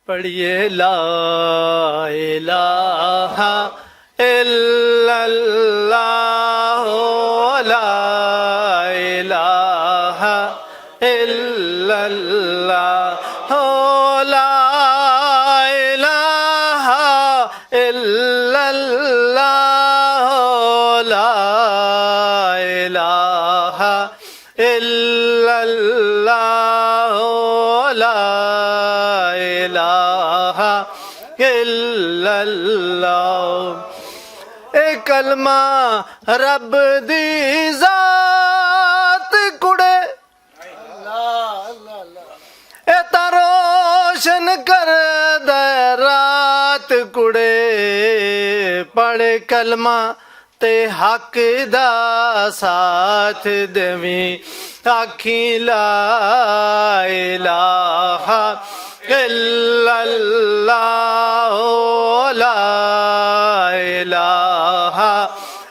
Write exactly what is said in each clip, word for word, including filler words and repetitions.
پڑھیے لا الہ الا اللہ، لا الہ الا اللہ، لا الہ الا اللہ، لا الہ الا اللہ، لا الہ الا اللہ۔ اے کلمہ رب دی ذات کڑے، اے تاں روشن کر دے رات کڑے۔ پڑھ کلمہ تے حق دا ساتھ دیویں، آکھیں لا الہ الا اللہ، لا الہ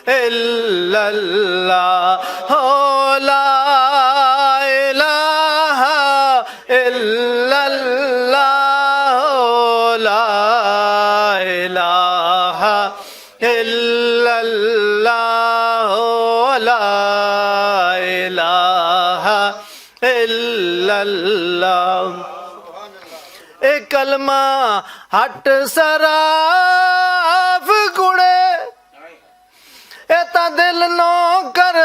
الا اللہ، لا الہ الا اللہ، لا الہ الا اللہ، لا الہ الا اللہ۔ اے کلمہ ہٹ سراف کڑے، اے تاں دل نو کر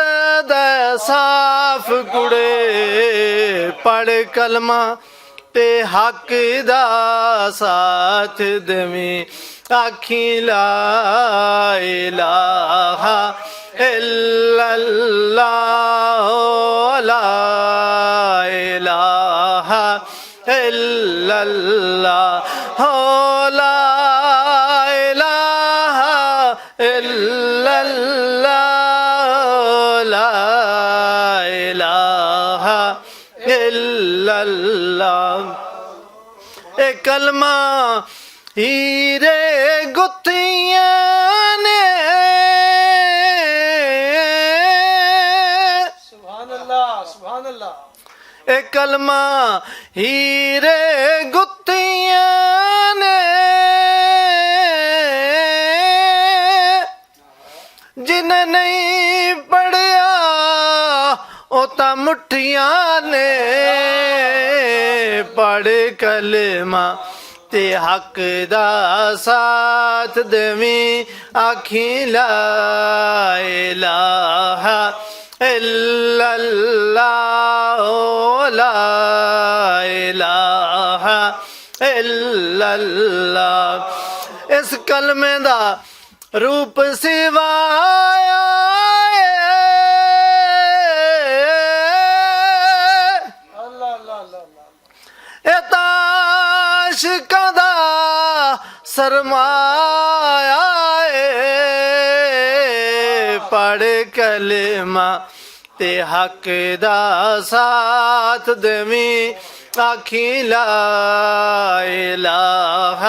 دے صاف کڑے۔ پڑھ کلمہ تے حق دا ساتھ دیویں، آکھیں لا الہ الا اللہ، لا الہ الا اللہ، ہو لا الہ الا اللہ، لا الہ الا اللہ۔ اے کلمہ ہیرے گتھیاں نے۔ سبحان اللہ، سبحان اللہ۔ اے کلمہ ہیرے گتھیاں نے، جن نہیں پڑھیا، او تاں مٹھیاں نے۔ پڑھ کلمہ تے حق دا ساتھ دیویں، آکھیں لا الہ الا اللہ، لا الہ الا اللہ۔ اس کلمے دا روپ سوایا اے، اے تاں عاشقاں دا سرمایہ اے۔ پڑھ کلمہ تے حق دا ساتھ دیویں، آکھیں لا الہ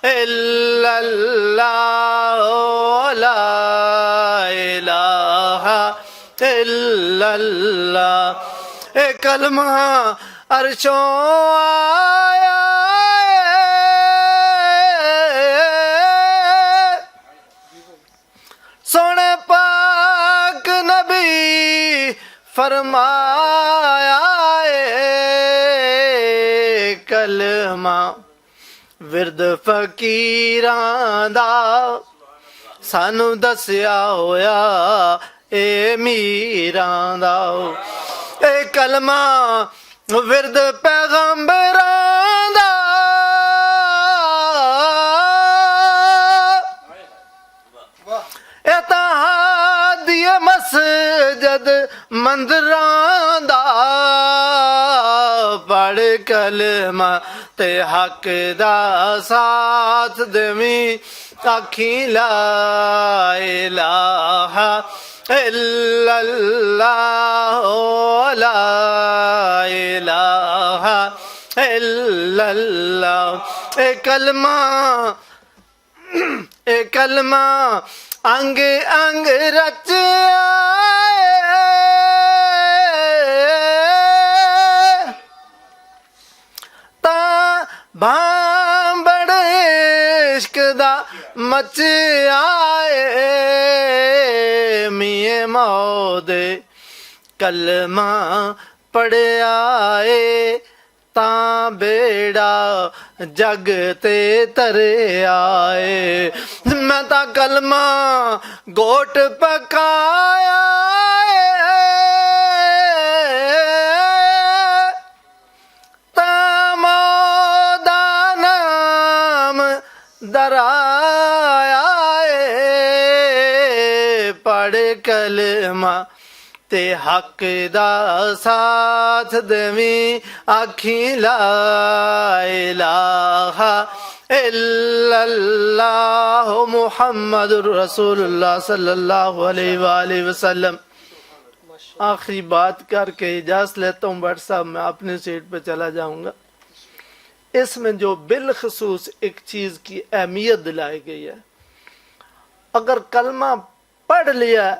الا اللہ، لا الہ الا اللہ۔ اے کلمہ عرشوں آیا اے، سونے پاک نبی فرمایا اے۔ کلمہ ورد فقیراں دا سانو دسیا ہویا اے میراں دا۔ اے کلمہ ورد پیغمبراں دا، اے تاں ہادی مسجد مندراں دا۔ پڑھ کلمہ تے حق دا ساتھ دیویں، آکھیں لا الہ الا اللہ، لا الہ الا اللہ۔ اے کلمہ، اے کلمہ انگ انگ رچ آئے، تاں بھاں عشق دا مچیا اے، میئے مودے کلمہ پڑھیا اے، تاں بیڑا جگ تے تریا اے۔ میں تاں کلمہ گھوٹ پکایا اے، تاں مودا نام درایا اے۔ پڑھ کلمہ تے حق دا ساتھ دیویں، آکھیں لا الہ الا اللہ محمد رسول اللہ صلی اللہ علیہ وآلہ وسلم۔ آخری بات کر کے اجازت لیتا ہوں بٹ صاحب، میں اپنی سیٹ پہ چلا جاؤں گا۔ اس میں جو بالخصوص ایک چیز کی اہمیت دلائی گئی ہے، اگر کلمہ پڑھ لیا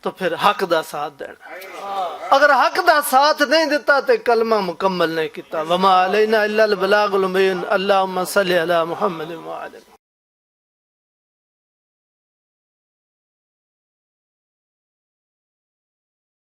تو پھر حق دا ساتھ دینا، اگر حق دا ساتھ نہیں دیتا تو کلمہ مکمل نہیں کیتا۔ وما علینا الا البلاغ المبین۔ اللہم صلی علی محمد وعلی